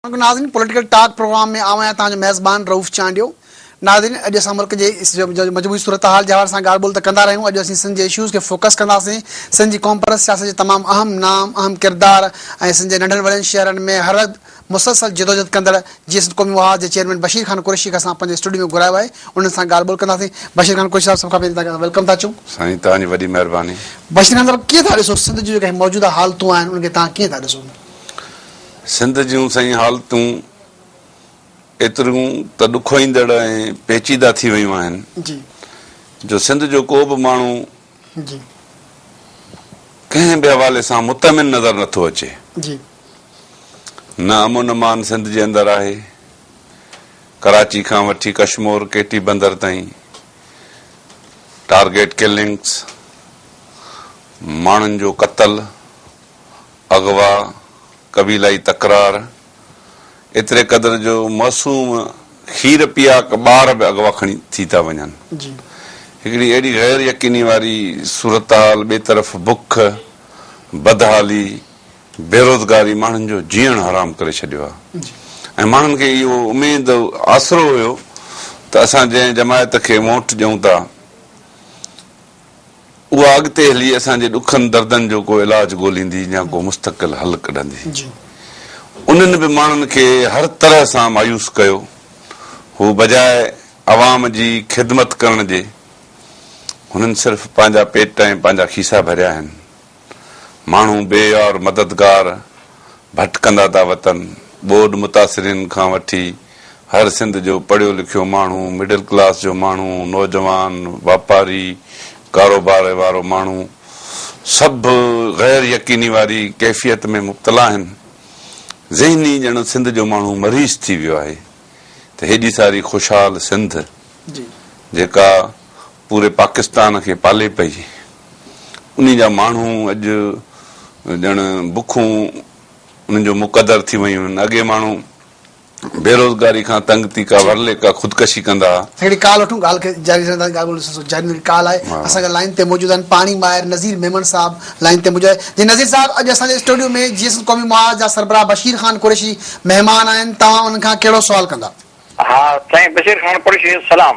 ناظرين political talk programme ۾ آئون آهيان توهان جو ميزبان رئوف چانڊيو. ناظرين اڄ اسان ملڪ جي مجموعي صورتحال جي حوالي سان ڳالهه ٻولهه ته ڪندا رهيون اڄ اسين سنڌ جي اشوز کي فوڪس ڪنداسين سنڌ جي قومپرست سياست جي تمام اهم نام اهم ڪردار ۽ سنڌ جي ننڍن وڏن شهرن ۾ هر وقت مسلسل جدوجھد ڪندڙ جي سنڌ قومي محاذ جي چيئرمين بشير خان قريشي کي اسان پنهنجي اسٽوڊيو ۾ گهرايو آهي انهن سان ڳالهه ٻولهه ڪنداسين بشير خان قريشي صاحب سڀ کان پهرين توهان کي اسان welcome ٿا چئون. سائين توهان جي وڏي مهرباني. بشير خان صاحب ڪيئن ٿا ڏسو سنڌ جون جيڪي موجوده حالتون آهن انهن کي توهان ڪيئن ٿا ڏسو؟ سنڌ جون سائين حالتون ايتريون ته ڏکوئيندڙ ۽ پيچيده ٿي ويون آهن جو سنڌ جو ڪو به ماڻهو ڪنهن به حوالي سان مطمئن نظر نٿو اچي. نه امن امان سنڌ جي اندر آهي. ڪراچي کان وٺي ڪشمور ڪيٽي بندر تائين ٽارگيٽ ڪلنگس، ماڻهن جو قتل، اغوا، قبيلائي تڪرار، ايتري قدر جو معصوم کير پياڪ ٻار به اغوا کڻي ٿي ٿا وڃن. هڪڙي اهڙي غير يقيني واري صورتحال، ٻئي طرف بک، بدحالي، بيروزگاري ماڻهن جو جيئڻ حرام ڪري ڇڏيو آهي ۽ ماڻهن کي اهو اميد آسرو هيو ته اسان جنهن جماعت کي ووٽ ڏيون ٿا، اها اڳتي هلي اسان جي ڏکن دردن جو ڪو علاج ڳوليندي يا ڪو مستقل حل ڪڍندي. انهن به ماڻهن کي هر طرح سان مايوس ڪيو. هو بجاء عوام جي خدمت ڪرڻ جي هنن صرف پنهنجا پيٽ ۽ پنهنجا کيسا ڀريا آهن. ماڻهو بي يار مددگار ڀٽڪندا ٿا وتن. ٻوڏ متاثرين کان وٺي هر سنڌ جو پڙهيو لکيو ماڻهو، مڊل ڪلاس جو ماڻهو، نوجوان، واپاري، ڪاروبار وارو ماڻهو سڀ غير يقيني واري ڪيفيت ۾ مبتلا آهن. ذهني ڄڻ سنڌ جو ماڻهو مريض ٿي ويو آهي ته هيڏي ساري خوشحال سنڌ جيڪا پوري پاڪستان کي پالي پئي انهي جا ماڻهو اڄ ڄڻ بکون انهن جو مقدر ٿي ويون آهن. اڳي ماڻهو بيروزگاري کان تنگ ٿي ڪا ورلي ڪا خودڪشي ڪندا ها. هڪڙي ڪال وٺون ڳالهه کي جاري رکنداسين ڳالهه ٻولهه سلسلو جاري رهندو ڪال آهي اسان کي لائين تي موجود آهن پاڻي ماهر نذير ميمڻ صاحب لائين تي موجود آهي جي نذير صاحب اڄ اسان جي اسٽوڊيو ۾ جي ايس قومي محاذ جا سربراهه بشير خان قريشي مهمان آهن توهان انهن کان ڪهڙو سوال ڪندا. ها سائين بشير خان قريشي سلام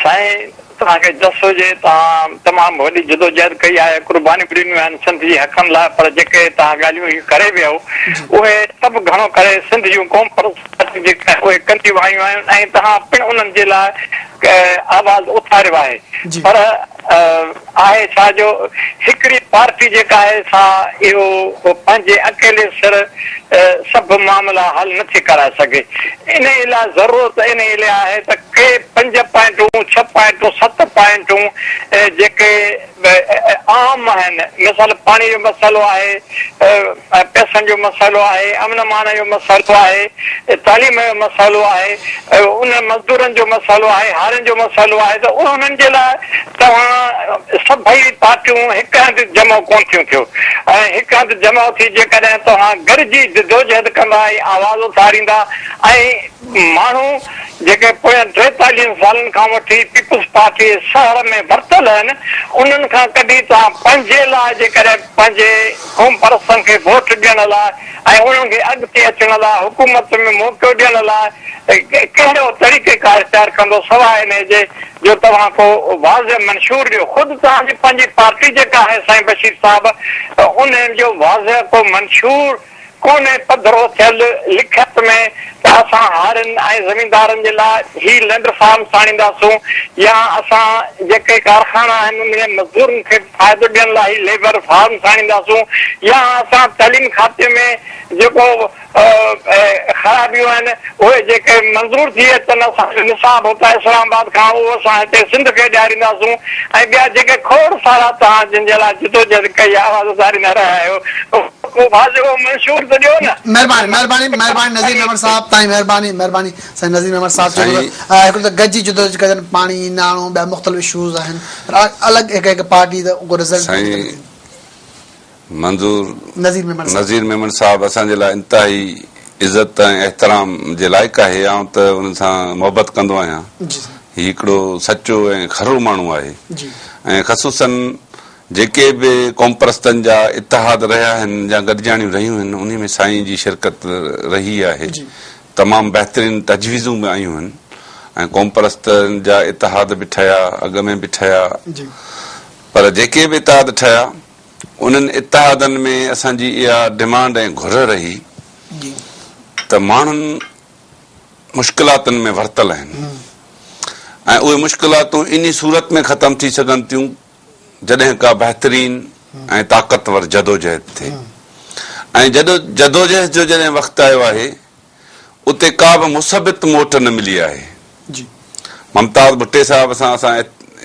سائين توهان کي جس هجي توهان تمام وڏي جدوجهد ڪئي آهي قربانيون به ڏنيون آهن سنڌ جي حقن لاء پر جيڪي توهان ڳالهيون هي ڪري ويا اهي سڀ گهڻو ڪري سنڌ جون قوم پرست پارٽيون جيڪي آهن اهي ڪنديون آيون آهن ۽ توهان پڻ انهن جي لاء آواز اٿاريو آهي پر آهي ڇا جو هڪڙي پارٽي جيڪا آهي سا اهو پنهنجي اڪيلي سر سڀ معاملا حل نه ٿي ڪرائي سگهي. انهيء لاء ضرورت انهيء لاء آهي ته ڪي پنج پوائنٽون، ڇهه پوائنٽون، ست پوائنٽون جيڪي عام آهن مثال پاڻي جو مسئلو آهي، پئسن جو مسئلو آهي، امن امان جو مسئلو آهي، تعليم جو مسئلو آهي، انهن مزدورن جو مسئلو آهي، هارين جو مسئلو آهي ته انهن جي لاء توهان سڀئي پارٽيون هڪ هنڌ جمع ڪونه ٿيون ٿيو ۽ هڪ هنڌ جمع ٿي جيڪڏهن توهان گڏجي جدوجهد ڪندا ۽ آواز اٿاريندا ۽ ماڻهو جيڪي پوين ٽيتاليهن سالن کان وٺي پيپلز پارٽي جي سهر ۾ ورتل آهن انهن کان ڪڍي توهان پنهنجي لاء جيڪڏهن پنهنجي قوم پرستن کي ووٽ ڏيڻ لاء ۽ انهن کي اڳتي اچڻ لاء حڪومت ۾ موقعو ڏيڻ لاء ڪهڙو طريقيڪار اختيار ڪندو سواء انهي جي جو توهان ڪو واضح منشور ڏيو خود توهان جي پنهنجي پارٽي جيڪا آهي سائين بشير صاحب انهي جو واضح ڪو منشور ڪونهي پڌرو ٿيل لکت ۾ ته اسان هارين ۽ زميندارن جي لاء هي لينڊ فارمس آڻينداسون يا اسان جيڪي ڪارخانا آهن انهن ۾ مزدورن کي فائدو ڏيڻ لاء هي ليبر فارمس آڻينداسون يا اسان تعليم کاتي ۾ جيڪو خرابيون آهن اهي جيڪي منظور ٿي اچن اسان جو نصاب هتان اسلام آباد کان اهو اسان هتي سنڌ کي ڏيارينداسون ۽ ٻيا جيڪي کوڙ سارا توهان جن جي لاء جدوجهد ڪئي آهي آواز اٿاريندا رهيا آهيو ڪو واضح منشور ته ڏيو نه. مهرباني مهرباني مهرباني نذير ميمڻ صاحب تائين مهرباني مهرباني سائين نذير ميمڻ صاحب چيو ته هڪڙو ته گڏجي جدوجهد ڪجن پاڻي ناڻو ٻيا مختلف اشوز آهن پر الڳ هڪ هڪ پارٽي ته ڪو رزلٽ سائين منظور نذير ميمڻ صاحب نذير ميمڻ صاحب اسان جي لاء انتهائي عزت ۽ احترام جي لائق آهي آئون ته ان سان محبت ڪندو آهيان جي سائين هي هڪڙو سچو ۽ کرو ماڻهو آهي جي ۽ خصوصن جيڪي به قومپرستن جا اتحاد رهيا آهن يا گڏجاڻيون رهيون آهن انهي ۾ سائين جي شرڪت رهي آهي. تمام بهترين تجويزون به آيون آهن ۽ قومپرستن جا اتحاد به ٺهيا اڳ ۾ به ٺهيا پر جيڪي به اتحاد ٺهيا انهن اتحادن ۾ اسان جي اها ڊمانڊ ۽ گهر رهي ته ماڻهن مشڪلاتن ۾ ورتل آهن ۽ اهي مشڪلاتون انهي صورت ۾ ختم ٿي سگهن ٿيون جڏهن ڪا بهترين ۽ طاقتور جدوجهد ٿئي ۽ جدوجهد جو جڏهن وقت آيو آهي اتي ڪا به مثبت موٽ نه ملي آهي. ممتاز ڀٽي صاحب سان اسان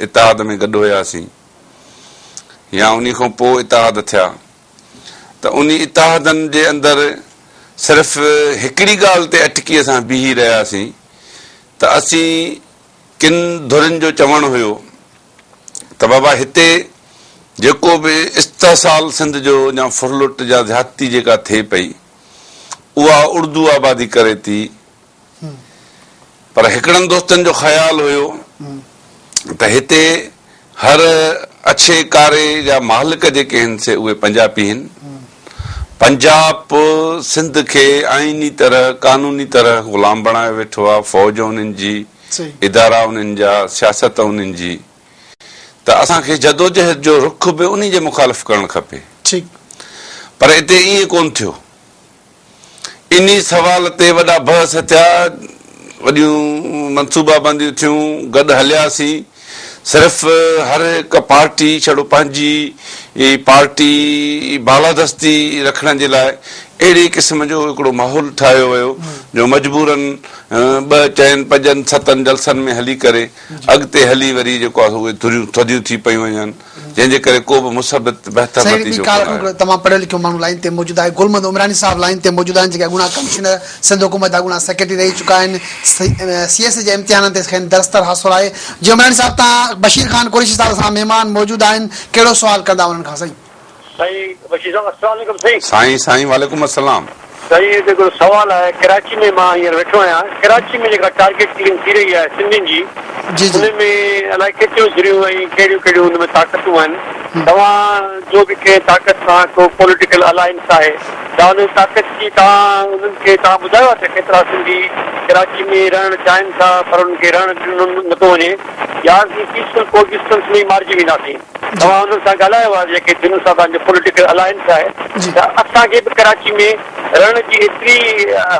اتحاد ۾ گڏ هياسين يا انهي کان پوء اتحاد ٿيا ته انهي اتحادن جي اندر صرف هڪڙي ڳالهه تي اٽڪي اسان بيهي رهياسين ته اسين ڪن ڌرين جو چوڻ هيو ته بابا هتي جيڪو به استحصال سنڌ جو يا ڦرلٽ يا زيادتي جيڪا ٿئي پئي اها اردو آبادي ڪري ٿي پر هڪڙن دوستن جو خيال هيو ته هتي هر اڇي ڪاري جا مالڪ جيڪي هن سي اهي پنجابي هن. پنجاب سنڌ کي آئيني طرح قانوني طرح غلام بڻايو ويٺو آهي، فوج انهن جي، ادارا انهن جا، سياست انهن جي ته اسان کي جدوجهد جو رخ به انهي جي مخالف ڪرڻ کپي. پر اتي ائين ڪونه ٿيو. انهي سوال تي وڏا بحث ٿيا، وڏيون منصوبا بنديون ٿيون، گڏ هلياسين، صرف هر هڪ پارٽي ڇڙو پنهنجي پارٽي بالادستي رکڻ جي لاء اهڙي قسم جو هڪڙو ماحول ٺاهيو ويو جو مجبورن ٻه چئن پنجن ستن جلسن ۾ هلي ڪري اڳتي هلي وري جيڪو آهي سو اهي ڌريون ٿڌيون ٿي پيون وڃن. جنهن جي ڪري ڪو به مثبت بهتر سائين نتيجو ٻي ڪونه ڪال آيو. تمام پڙهيل لکيل ماڻهو لائين تي موجود آهي گل محمد عمراڻي صاحب لائين تي موجود آهن جيڪي اڳوڻا ڪمشنر سنڌ حڪومت جا اڳوڻا سيڪريٽري رهي چڪا آهن سي ايس اي جي امتحانن تي کين درستر حاصل آهي جي عمراڻي صاحب تان بشير خان قريشي صاحب اسان مهمان موجود آهن ڪهڙو سوال ڪندا انهن کان سائين. سائين بشير صاحب السلام عليڪم سائين. سائين سائين وعليڪم السلام. سائين هتي هڪڙو سوال آهي ڪراچي ۾ مان هينئر ويٺو آهيان ڪراچي ۾ جيڪا ٽارگيٽ ڪلنگ ٿي رهي آهي سنڌين جي جي جي. ان ۾ الائي ڪيتريون ڌريون ۽ ڪهڙيون ڪهڙيون ان ۾ طاقتون آهن توهان جو به ڪنهن طاقت سان ڪو پوليٽيڪل الائنس آهي ڇا ان طاقت جي توهان انهن کي توهان ٻڌايو آهي ته ڪيترا سنڌي ڪراچي ۾ رهڻ چاهين ٿا پر انهن کي رهڻ ڏنو نٿو وڃي يا اسين پيسفل ڪو ايگزسٽنس ۾ ئي مارجي وينداسين. توهان انهن سان ڳالهايو آهي جيڪي جن سان توهان جو پوليٽيڪل الائنس آهي ته اسان کي به ڪراچي ۾ رهڻ جي ايتري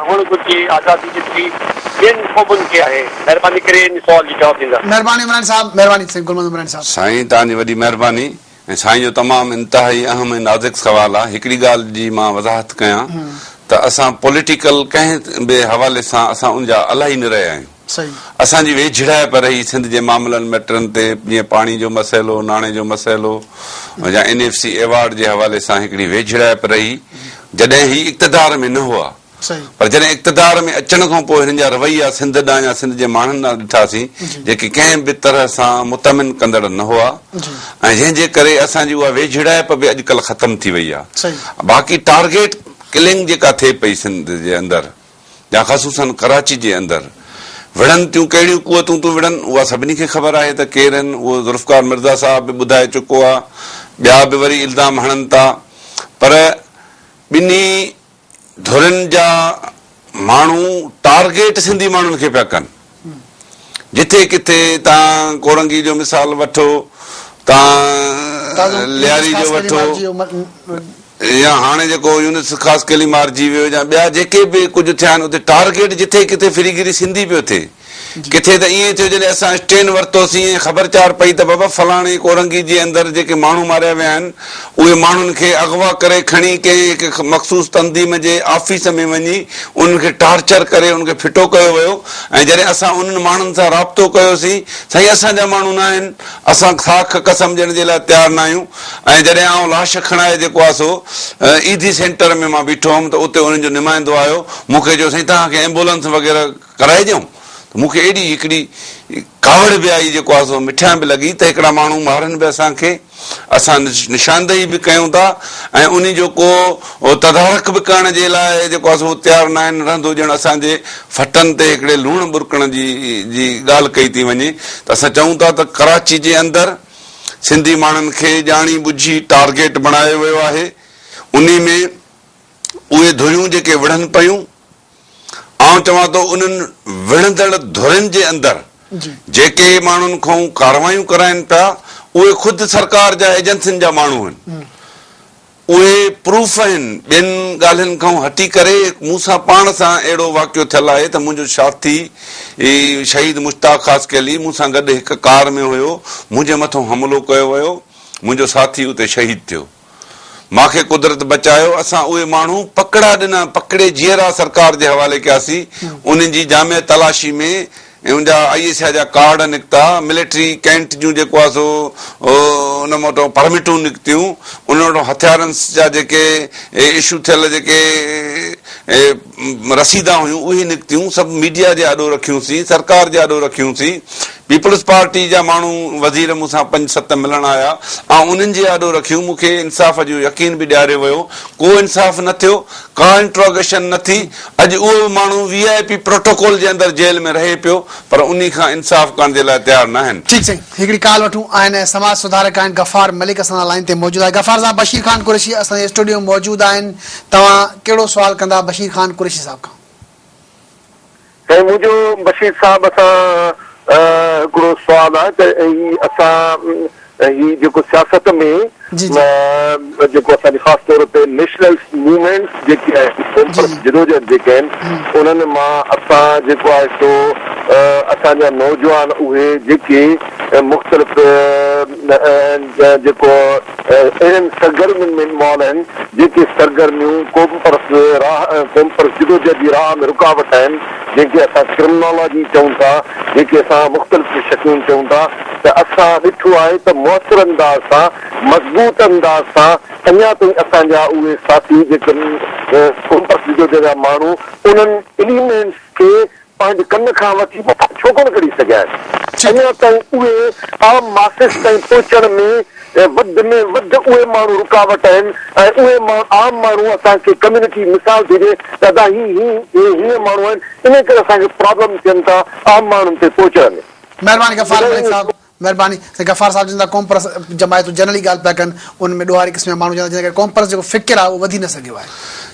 هئڻ گهرجي آزادي جيتري ٻين قومن کي آهي مهرباني ڪري ان سوال جو جواب ڏيندا. مهرباني عمراني صاحب مهرباني سائين گل محمد عمراني صاحب. سائين توهان جي وڏي مهرباني ۽ سائين جو تمام انتهائي اهم ۽ نازڪ سوال آهي هڪڙي ڳالهه جي مان وضاحت ڪيان ته اسان پوليٽيڪل ڪنهن به حوالي سان اسان ان جا الائي نه رهيا آهيون. اسان جي ويجهڙائپ رهي سنڌ جي معاملن ميٽرن تي جيئن پاڻي جو مسئلو، ناڻي جو مسئلو يا اين ايف سي ايوارڊ جي حوالي سان هڪڙي ويجهڙائپ رهي جڏهن هي اقتدار ۾ نه هئا پر جڏهن اقتدار ۾ اچڻ کان پوء هنن جا رويا سنڌ ڏانهن يا سنڌ جي ماڻهن ڏانهن ڏٺاسين جيڪي ڪنهن به طرح سان مطمئن ڪندڙ نه هئا ۽ جنهن جي ڪري اسان جي اها ويجهڙائپ به اڄڪلهه ختم ٿي وئي آهي باقي ٽارگيٽ ڪلنگ جيڪا ٿئي پئي سنڌ جي اندر يا خصوصاً ڪراچي جي اندر وڙهن ٿيون ڪهڙيون قوتون ٿيون وڙهن اها سڀني کي خبر آهي ته ڪير آهن اهو ذوالفقار مرزا صاحب به ٻڌائي چڪو آهي ٻيا به وري الزام هڻن ٿا پر ٻنهي ڌرين جا ماڻهو ٽارگيٽ سنڌي ماڻهن کي پيا ڪن جٿي ڪٿي تان ڪورنگي جو مثال وٺو تان لياري جو وٺو يا هاڻي جيڪو يونس خاصخيلي مارجي ويو يا ٻيا جيڪي به ڪجهه ٿيا آهن اتي ٽارگيٽ جٿي ڪٿي ڦري گهري سنڌي پيو ٿئي. ڪٿي ته ائين ٿيو جڏهن اسان اسٽينڊ ورتوسين ۽ خبر چار پئي ته بابا فلاڻي ڪورنگي جي اندر جيڪي ماڻهو ماريا ويا آهن اهي ماڻهن کي اغوا ڪري کڻي ڪنهن هڪ مخصوص تنظيم جي آفيس ۾ وڃي انهن کي ٽارچر ڪري انهن کي ڦٽو ڪيو ويو ۽ جڏهن اسان انهن ماڻهن سان رابطو ڪيوسين سائين اسان جا ماڻهو نه آهن اسان ساک قسم ڏيڻ جي لاء تيار نه آهيون ۽ جڏهن آئون لاش کڻائي جيڪو آهي سو ايڌي سينٽر ۾ مان بيٺو هوم ته اتي انهن جو نمائندو آيو مون کي چيو سائين توهان کي ايمبولنس وغيره ڪرائي ڏيون ته مون کي ايڏي هڪڙي ڪاوڙ به آئي جيڪو آهي سو مٺيان به لڳي ته هڪڙا ماڻهو مارن به اسان کي اسان نشاندهي به ڪيون ٿا ۽ انهي جو ڪو تدارڪ به ڪرڻ جي لاء جيڪو آهي سو تيار نه آهن رهندو ڄڻ اسان جي ڦٽن تي هڪڙي لوڻ ٻرڪڻ جي جي ڳالهه ڪئي ٿي وڃي ته اسان چئون ٿا ته ڪراچي جي اندر. سنڌي ماڻهن کي ڄاڻي ٻجهي ٽارگيٽ بڻايو ويو آهي. انهي ۾ اهي ڌريون جيڪي وڙهن پيون، آئون چوان ٿو انهن وڙهندڙ ڌرين جي اندر جيڪي ماڻهن کان ڪارروايون ڪرائين پيا، اهي خود سرڪار جا ايجنسين جا ماڻهو آهن. اهي پروف آهن، ٻين ڳالهين کان هٽي ڪري مون سان پاڻ سان اهڙو واقعو ٿيل آهي ته منهنجو ساٿي شهيد مشتاق خاصخيلي مون سان گڏ هڪ ڪار ۾ هيو، منهنجي مٿان حملو ڪيو ويو، منهنجو ساٿي اتي شهيد ٿيو. مان کي قدرت بچايو، اسان اهي ماڻهو پڪڙا ڏنا، پڪڙي جيئرا سرڪار جي حوالي ڪياسين، انهن جي جامع تلاشي ۾ ۽ ان جا I S I جا ڪارڊ نڪتا، ملٽري ڪينٽ جون جيڪو آهي سو ان وٽان پرمٽون نڪتيون، ان وٽان هٿيارن جا جيڪي اشو ٿيل جيڪي رسيدان هيون اهي نڪتيون، سڀ ميڊيا جي آڏو رکيون سين، سرڪار جي آڏو رکيون سين، پيپلز پارٽي جا ماڻهو وزير مون سان پنج ست ملڻ آيا، آئون انهن جي آڏو رکيون، مون کي انصاف جو يقين به ڏياريو ويو، ڪو انصاف نه ٿيو، ڪا انٽروگيشن نه ٿي، اڄ اهو به ماڻهو وي آء پي پروٽوڪول جي اندر جيل ۾ رهي پيو پر انهي کان انصاف ڪرڻ جي لاء تيار ناهن. ٺيڪ سائين هڪڙي ڪال وٺون آهن ۽ سماج سڌارڪ آهن غفار ملڪ اسان سان لائين تي موجود آهي غفار صاحب بشير خان قريشي اسان جي اسٽوڊيو ۾ موجود آهن توهان ڪهڙو سوال ڪندا بشير خان قريشي صاحب کان. سائين منهنجو بشير صاحب سان هڪڙو سوال آهي ته هي اسان هي جيڪو سياست ۾ جيڪو اسان جي خاص طور تي نيشنلسٽ موومينٽس جيڪي آهن قوم پرست جدوجهد جيڪي آهن انهن مان اسان جيڪو آهي سو اسان جا نوجوان اهي جيڪي مختلف جيڪو اهڙين سرگرمين ۾ انوالو آهن جيڪي سرگرميون قوم پرست راهه قوم پرست جدوجهد جي راهه ۾ رڪاوٽ آهن جنهن کي اسان ڪرمنالاجي چئون ٿا جنهن کي اسان مختلف شڪليون چئون ٿا ته اسان ڏٺو آهي ته موثر انداز سان مضبوط انداز سان اڃا تائين اسان جا اهي ساٿي جيڪي قوم پرست جدوجهد جا ماڻهو انهن اليمينٽس کي پنهنجي ڪن کان وٺي ٻاهر ڇو ڪونه ڪڍي سگهيا آهن؟ اڃا تائين اهي عام ماسز تائين پهچڻ ۾ وڌ ۾ وڌ اهي ماڻهو رڪاوٽ آهن ۽ اهي عام ماڻهو اسان کي ڪميونٽي مثال ٿي ڏي ته ادا هي هي هيئن ماڻهو آهن انهي ڪري اسان کي پرابلم ٿين ٿا عام ماڻهن تي پهچڻ ۾. مهرباني غفار ملڪ صاحب مهرباني سائين غفار صاحب جن ته قوم پرست جماعتون جنرلي ڳالهه پيا ڪن انهن ۾ ڏوهاري قسم جا ماڻهو چون ٿا جنهن ڪري قوم پرست جيڪو فڪر آهي اهو وڌي نه سگهيو آهي.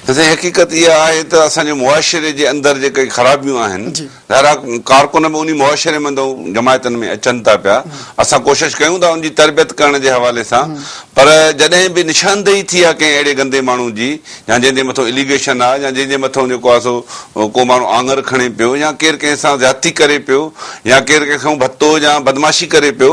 ته سائين حقيقت اها آهي ته اسان جي معاشري جي اندر جيڪي خرابيون آهن ظاهر آهي ڪارڪن به انهي معاشري ۾ جماعتن ۾ اچن ٿا پيا اسان ڪوشش ڪيون ٿا ان جي تربيت ڪرڻ جي حوالي سان پر جڏهن به نشاندهي ٿي آهي ڪنهن اهڙي گندي ماڻهو جي يا جنهن جي مٿو اليگيشن آهي يا جنهن جي مٿو جيڪو آهي سو ڪو ماڻهو آڱر کڻي پيو يا ڪير ڪنهن سان زيادتي ڪري پيو يا ڪير ڪنهن کان ڀتو يا بدمعاشي ڪري پيو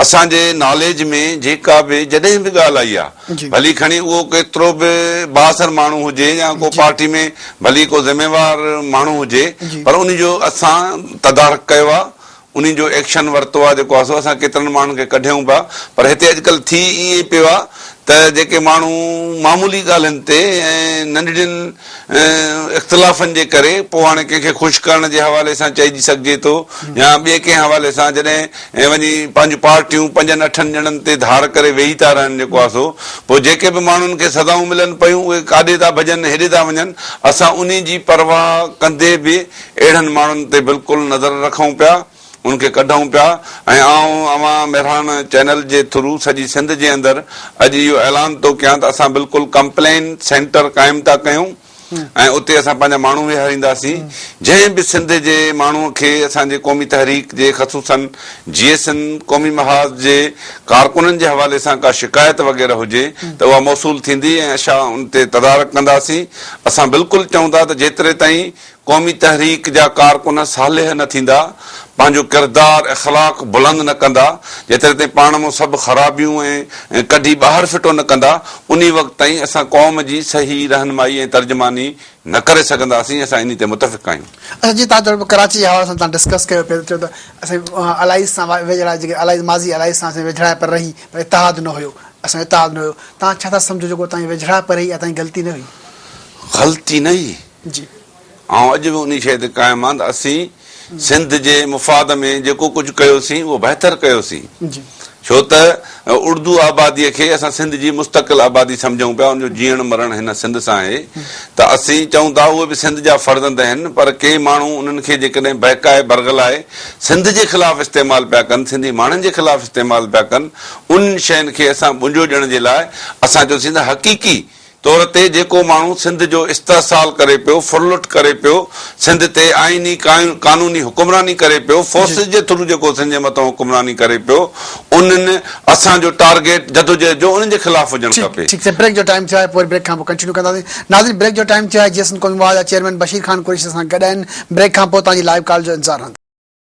اسان جي ناليج ۾ جيڪا به جڏهن به ڳالهه آئي آهي ڀلي کڻي اهو ڪيترو به بااثر ماڻهو هجي يا ڪو پارٽي ۾ ڀلي ڪو ذميوار ماڻهو هجي پر ان جو اسان تدارڪ ڪيو آهي انهي جو ايڪشن ورتو آ جيڪو آ سو اسان ڪيترن ماڻهن کي ڪڍيون پيا پر هتي اڄڪلهه ٿي ائين پيو آ ته جيڪي ماڻهو معمولي ڳالهين تي ۽ ننڍڙين اختلافن جي ڪري پوء هاڻي ڪنهن کي خوش ڪرڻ جي حوالي سان چئجي سگهجي ٿو يا ٻئي ڪنهن حوالي سان جڏهن وڃي پنهنجون پارٽيون پنجن اٺن ڄڻن تي ڌار ڪري ويهي ٿا رهن جيڪو آ سو پوء جيڪي به ماڻهن کي سزائون ملن پيون اهي ڪاڏي ٿا ڀڄن هيڏي ٿا وڃن اسان انهي جي پرواهه ڪندي به اهڙن ماڻهن تي بلڪل نظر رکون پيا، ان کي ڪڍون پيا ۽ آئون اوهان مهراڻ چينل جي ٿرو سڄي سنڌ جي اندر اڄ اهو اعلان ٿو ڪيان ته اسان بلڪل ڪمپلين سينٽر قائم ٿا ڪيون ۽ اتي اسان پنهنجا ماڻهو ويهارينداسين جنهن به سنڌ جي ماڻهو کي اسان جي قومي تحريڪ جي خصوصن جي ايس اين قومي محاذ جي ڪارڪنن جي حوالي سان ڪا شڪايت وغيره هجي ته اها موصول ٿيندي ۽ اسان ان تي تدارڪ ڪنداسين اسان بلڪل چئون ٿا ته جيتري تائين قومي تحريڪ جا ڪارڪن صالح نه ٿيندا، پنهنجو ڪردار اخلاق بلند نه ڪندا، جيتري تائين پاڻ مان سڀ خرابيون ۽ ڪڍي ٻاهر ڦٽو نه ڪندا، انهي وقت تائين اسان قوم جي صحيح رهنمائي ۽ ترجماني نه ڪري سگهنداسين، اسان انهي تي متفق آهيون. اڇا جي تان چئو ڪراچي جي حوالي سان تان ڊسڪس ڪيو پئي ته چئو ته اسان الائيز سان ويجهڙائي جيڪي الائيز ماضي الائيز سان اسان ويجهڙائپ رهي پر اتحاد نه هيو اسان جو اتحاد نه هيو تان ڇا ٿا سمجهو جيڪو تان جي ويجهڙائپ رهي اها تان جي غلطي نه هئي؟ غلطي نه هئي. جي. آئون اڄ به انهي شيء تي قائم آهيان ته اسين سنڌ جي مفاد ۾ جيڪو ڪجهه ڪيوسين اهو بهتر ڪيوسين. جي. ڇو ته اڙدو آباديء کي اسان سنڌ جي مستقل آبادي سمجهون پيا، ان جو جيئڻ مرڻ هن سنڌ سان آهي ته اسين چئون ٿا اهي به سنڌ جا فرزند آهن پر ڪي ماڻهو انهن کي جيڪڏهن بهڪائي برغلائي سنڌ جي خلاف استعمال پيا ڪن، سنڌي ماڻهن جي خلاف استعمال پيا ڪن، انهن شين کي اسان ٻنجو ڏيڻ جي لاء اسان چيوسين ته حقيقي طور تي جيڪو ماڻهو سنڌ جو استحصال ڪري پيو، ڦرلٽ ڪري پيو، سنڌ تي آئيني قانوني حڪمراني ڪري پيو، فورسز جي ٿرو جيڪو سنڌ جي مٿان حڪمراني ڪري پيو، انهن اسان جو ٽارگيٽ جدوجهد جو انهن جي خلاف هجڻ کپي. ٺيڪ سائين بريڪ جو ٽائيم ٿيو آهي پوء وري بريڪ کان پوء ڪنٽينيو ڪنداسين ناظرين بريڪ جو ٽائيم ٿيو آهي جي سنڌ قومي محاذ جا چيئرمين بشير خان قريشي اسان سان گڏ آهن بريڪ کان پوء توهان جي لائيو ڪال جو انتظار رهندو.